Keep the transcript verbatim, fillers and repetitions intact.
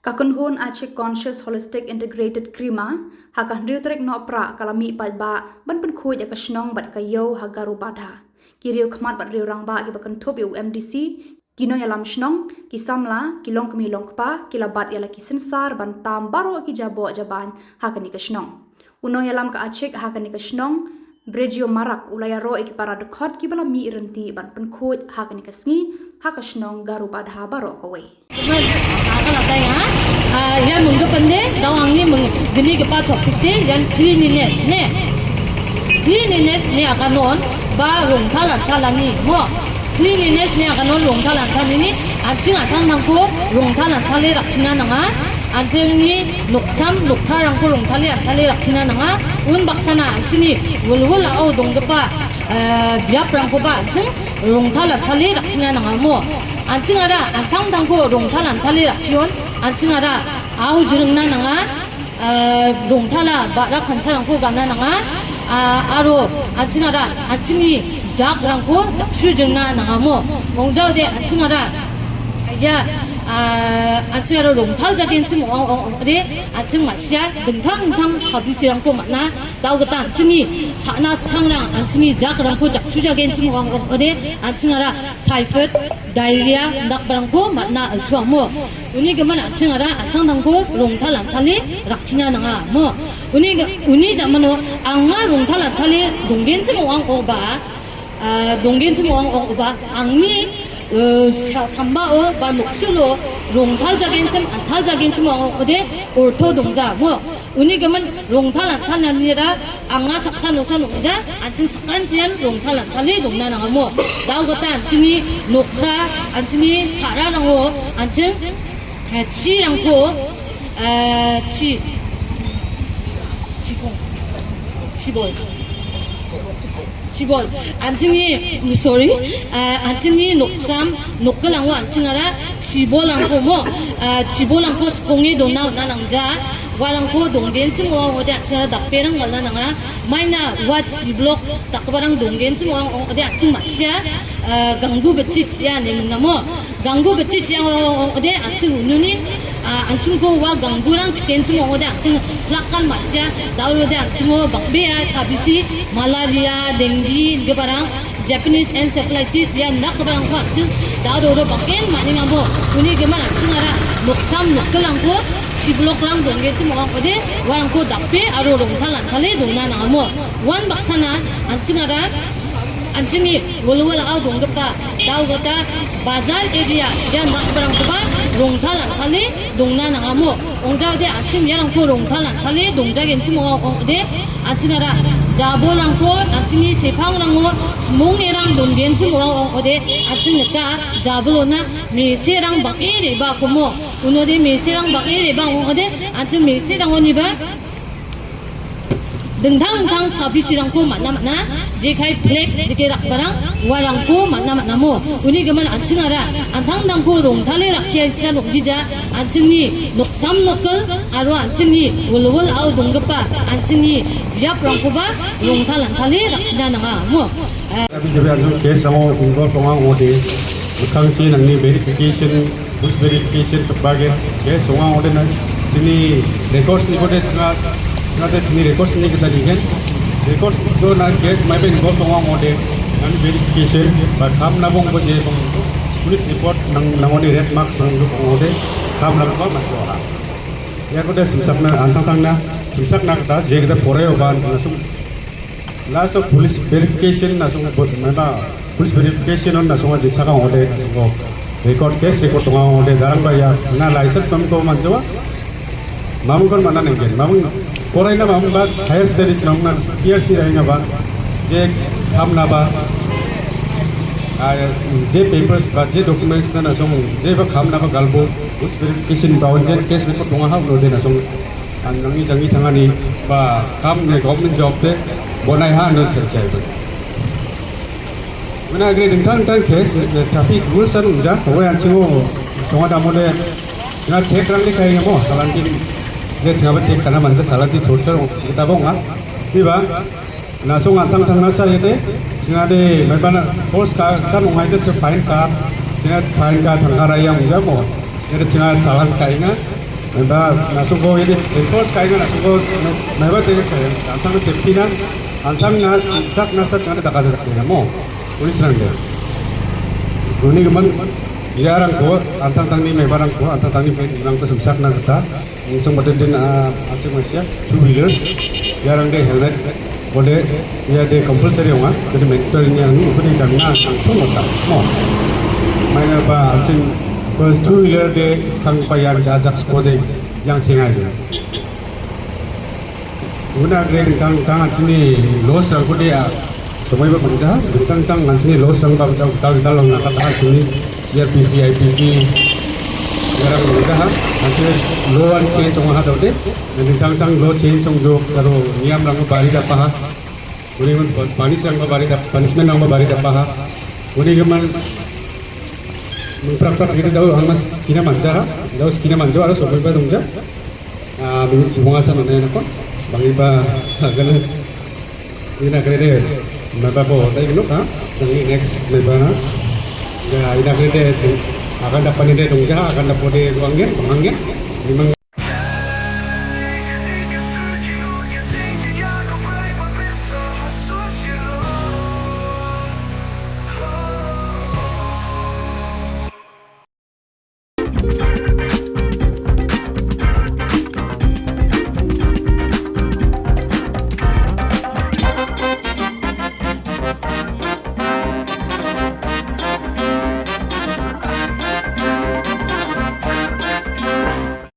Ka kynhun Achik Conscious Holistic Integrated Cream-a ha ka hynriew tarik Nohprah ka la mih paidbah ban pynkhuid ïa ka shnong bad ka ïew ha Garubadha. Ki riew khmat bad riew rangbah kiba kynthup ïa u M D C, ki nongïalam shnong, ki samla, ki longkmie longkpa, ki la bat ïa la ki synsar ban tam baroh ki jaboh jabain ha kane ka shnong. U nongïalam ka Achik ha kane ka shnong, Brejio Marak, u la ïaroh ïa ki para dkhot kiba la mih ryntih ban pynkhuid ha kane ka sngi ha ka shnong Garubadha baroh kawei. Ah, ian minggipa inde, da·o angni ming-, gnigipa topic de, ian cleanliness, ne? Cleanliness ine aganon ba rongtal antalani, mo? Cleanliness ine aganon rongtal antalani, an·ching an·tangtangko rongtal antale rakchina nanga. An·chingni noksam nokrarangko rongtale antale rakchina nanga. Unbaksana an·chingni wilwilao donggipa, eh, biaprangkoba an·ching rongtal antale rakchina nangamo. An·chingara an·tangtangko rongtal antale rakchion, an·chingara aujringna nanga, ah, rongtala ba·ra kansarangko gana nanga, ah, aro an·chingara an·chingni jakrangko jaksujringna nangamo. Ong·jaode an·chingara, ia, ah, an·chingara rongtal jagenchim ong-, ong-, ong·ode an·ching ma·sia dingtang dingtang sabisirangko man·a. Da·o gita an·chingni cha·na skangrang, an·chingni jakrangko jaksujagenchim ong-, ong-, ode an·chingara typhoid, diarrhea dakgiparangko man·a, alchuamo. Uni gimin an·chingara an·tangtangko rongtal antale rakchina nanga, mo. Uni gi-, uni jamano anga rongtal antale donggenchim ong-, ong-, oba, ah, donggenchim ong-, ong-, oba, angni, eh, sa-, sambao ba noksulo rongtal jagenchim, antal jagenchim ong-, ong-, ode orto dongja, mo. Uni gimin rongtal antalnanira anga saksa nosa nong·ja, an·ching sakantian rongtal antale dongna nangamo. Da·o gita an·chingni nokra, an·chingni sa·rarango an·ching, eh, chirangko, eh, chi, chikong, chibol. Chibol, an·chingni, sorry, ah, an·chingni noksam, nokgilango an·chingara chibolrangko mo, ah, chibolrangko sikonge dona on·a nangja. Uarangko dongdenchim ong-, ong·ode an·chingara daperang galna nanga. Maina ua chibolrang dakgiparang dongdenchim ong-, ong-, ong·ode an·ching ma·sia, ah, ganggu bitchi chi·a ine mingnamo. Ganggu bitchi chi·ang ong-, ong-, ong-, ode an·ching ununi, ah, an·chingko ua ganggurang chikenchim ong-, ode an·ching plakkan ma·sia, da·o rode an·chingo bang·bea sabisi malaria, dengue, indigiparang, Japanese encephalitis, ia indakgiparangko an·ching da·o rode bang·en man·engamo. Uni gimin an·chingara noksam nokgilrangko chibolrang donggenchim ong-, ong-, ode uarangko dape aro rongtal antale dongna nangamo. Uan baksana an·chingara an·chingni wilwilao donggipa da·o gita bajar area ia indakgiparangkoba rongtal antale dongna nangamo. Ong·jaode an·ching iarangko rongtal antale dongjagenchim ong-, ong-, ong-, ode an·chingara jabolrangko an·chingni sepangrango chimongerang dongenchim ong-, ong-, ode an·ching nika jabolona meserang bang·e re·baakomo. Unode meserang bang·e re·baa ong-, ong-, ode an·ching meserangoniba dingtang dingtang sabisirangko man·a man·a, jekai flag dike rakgiparang uarangko man·a man·amo. Uni gimin an·chingara an·tangtangko rongtale rakkiaisa nokgija an·chingni noksam nokgil aro an·chingni wilwilao donggipa an·chingni biaprangkoba rongtal antale rakchina nanga amo. Abi jebe an·ching case-rango involve ong·a ong·ode, mikkangchi nangni verification Bush verification sebagai case ong·a ong·ode na, chini records ni kode china, china te chini records ni kita dihen. Records to na case mai ben go ong·a ong·ode, nang verification ba kam na bong ko je bong police report nang, nangoni red marks nang go ong·ode, kam na ba ma jo ha. Ia kode simsakna, an·tangtangna, simsakna kita, je kita porai oban, langsung Last of police verification na song, maiba police verification on na song je chaka ong·ode na song record, case record ong·ode darang ba ia na license mamung ko manjawa. Mamung kon mana nenggen. Mamung poraina mamung ba higher studies mamung na P R C rainga ba je kam na ba, ah, je papers ba je documents na na song je ba kam na ba galbo police verification ba on je case record ong·a ha ong·ode na song An nangni jangni tangani ba kam ne government job te bonai ha ino chechai. Mena agre dingtang dingtang case, eh, traffic rules anu ja, owe an chingo songa damode, chinga check rang ni kai mo, salanti, de chinga ba check kana manja salanti torture kita bonga, diba? Na song an tang tang na sa yete, chinga de, mai bana, force ka, san ong hai se fine ka, chinga fine ka, tangka raya ong ja mo, yete chinga salan kai nga, Maiba na·songko, yadi enforce ka·enga na·songko, maiba tega saya, an·tangni safety na, an·tangna, sak nasa chingada dakade dakde mo, police rangde. Uni gimin, iarangko, an·tangtangni maibarangko, an·tangtangni bike rangko simsakna gita, ingsong baden den, ah, an·ching masia, two wheelers, iarangde helmet, Bole, ia de compulsory ong·a, jadi mandatory ni ang ukuni gangna sangchong ota. Mo. Maina ba an·ching first two wheeler de skang pa yang jajak skode yang singai de. Una gre dingtang dingtang an·chingni loss rangko de a, somoi ba bangja, dingtang dingtang an·chingni loss rang ba bangja, dal dal ong naka ta an·chingni C R P C, I P C, iarang bangja ha, an·ching law an change ong ha dode, dingtang dingtang law change ong jo, aro niyam rangko bari dapa ha. Uni gimin pun punishment rangba bari dap-, punishment rangba bari dapaha. Uni gimin mingprak prak ini dau angna skina manja ha. Dau skina manjo aro somoiba dongja. Ah, bini chibonga sa nonai nako. Bangiba agana. Ina kere de. Maba ko dai gino ka. Bangi next maba na. Ya, ina kere de. Akan dapat ni de dongja, akan dapat de ruangnya, bangangnya. Memang